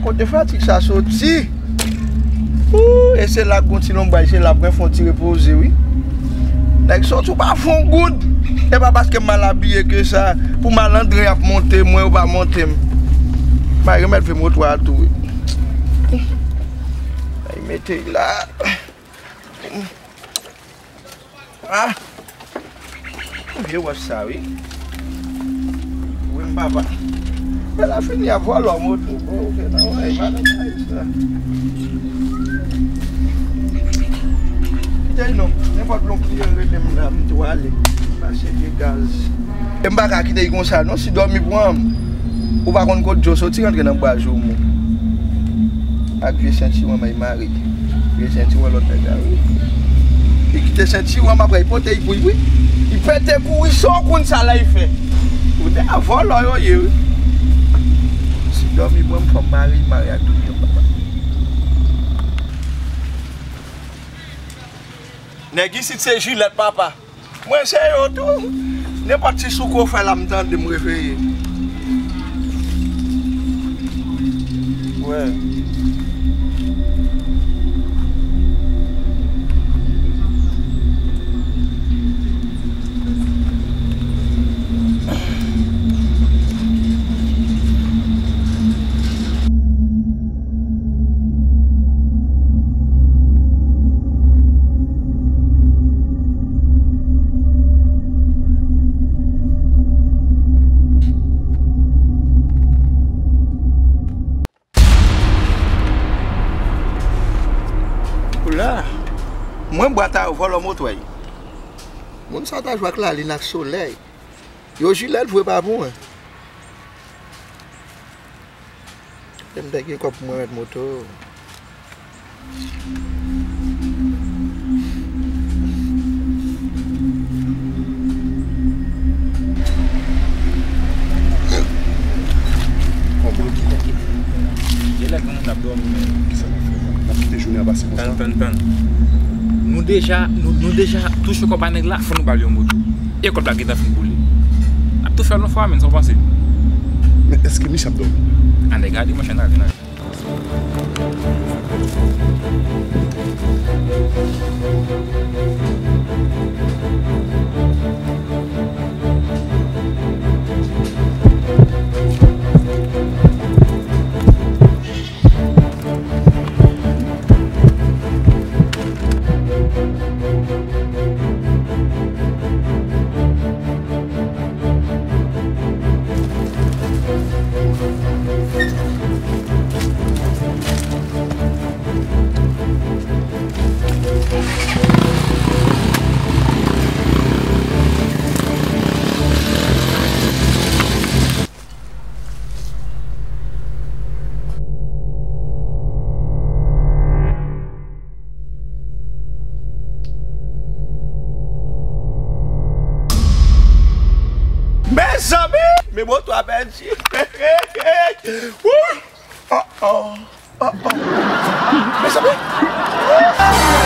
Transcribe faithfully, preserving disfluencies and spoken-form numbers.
Kote fatig sa soti? Ooh, e se la k gon ti lonbray, se la pou mwen fè yon ti repoze, wi. Nèg soti, ou pa fè yon goud. E pa paske m mal abiye ke sa, pou malandren ap monte mwen, yo pa monte m. Mari remèt vye moto a tou, wi. Ay, mete la. Ah! Vye wòch sa, wi. Wi, m papa. Lè la fini a vòlò moto. Bon, ok, nan wè, madanm sa. Kite non, nenpòt lè yon kliyan rele m la, m tou ale. Mache de gaz. E m pa ka kite l konsa, non, si dòmi pran m. Ou pa konn kot Djo soti rantre nan bwa joumou. Ak vye sentiwon may mari. Vye sentiwon lòt nèg la, wi. Li kite sentiwon m apre, li pote li pou li, wi. Li pete kouri, san w konn sa la li fè. Ou te a vòlò yo ye, wi. Si dòmi pran m, fò m mare, mare ak tout yo, papa. Nèg isit se jilèt, papa. Mwen se yo tou. Nenpòt ti souk ou fè la, m tande, m reveye. Wè. Ola! Mwen bwat a yo vòlò moto a ye. Moun sa ta jwe ak lalin ak solèy. Yo jilèt vre pa pou mwen. M te gen kòb pou mwen mèt moto. Kòman ki konte? Genlè gen moun ap dòmi, men. Kisa n ap fè la? N ap kite jounen an pase konsa? Tann, tann, tann. Nou deja, nou, nou deja touche kòb a nèg la, fò nou ba l yon moto. E kòb la gentan fin boule. N ap tou fè l yon fwa, menn, sa w panse? Men èske misye ap dòmi? Ann gade, monchè, n al vin al. Mezanmi! Men moto a pèdi. Wouy! Oh, oh, oh, oh. Mezanmi!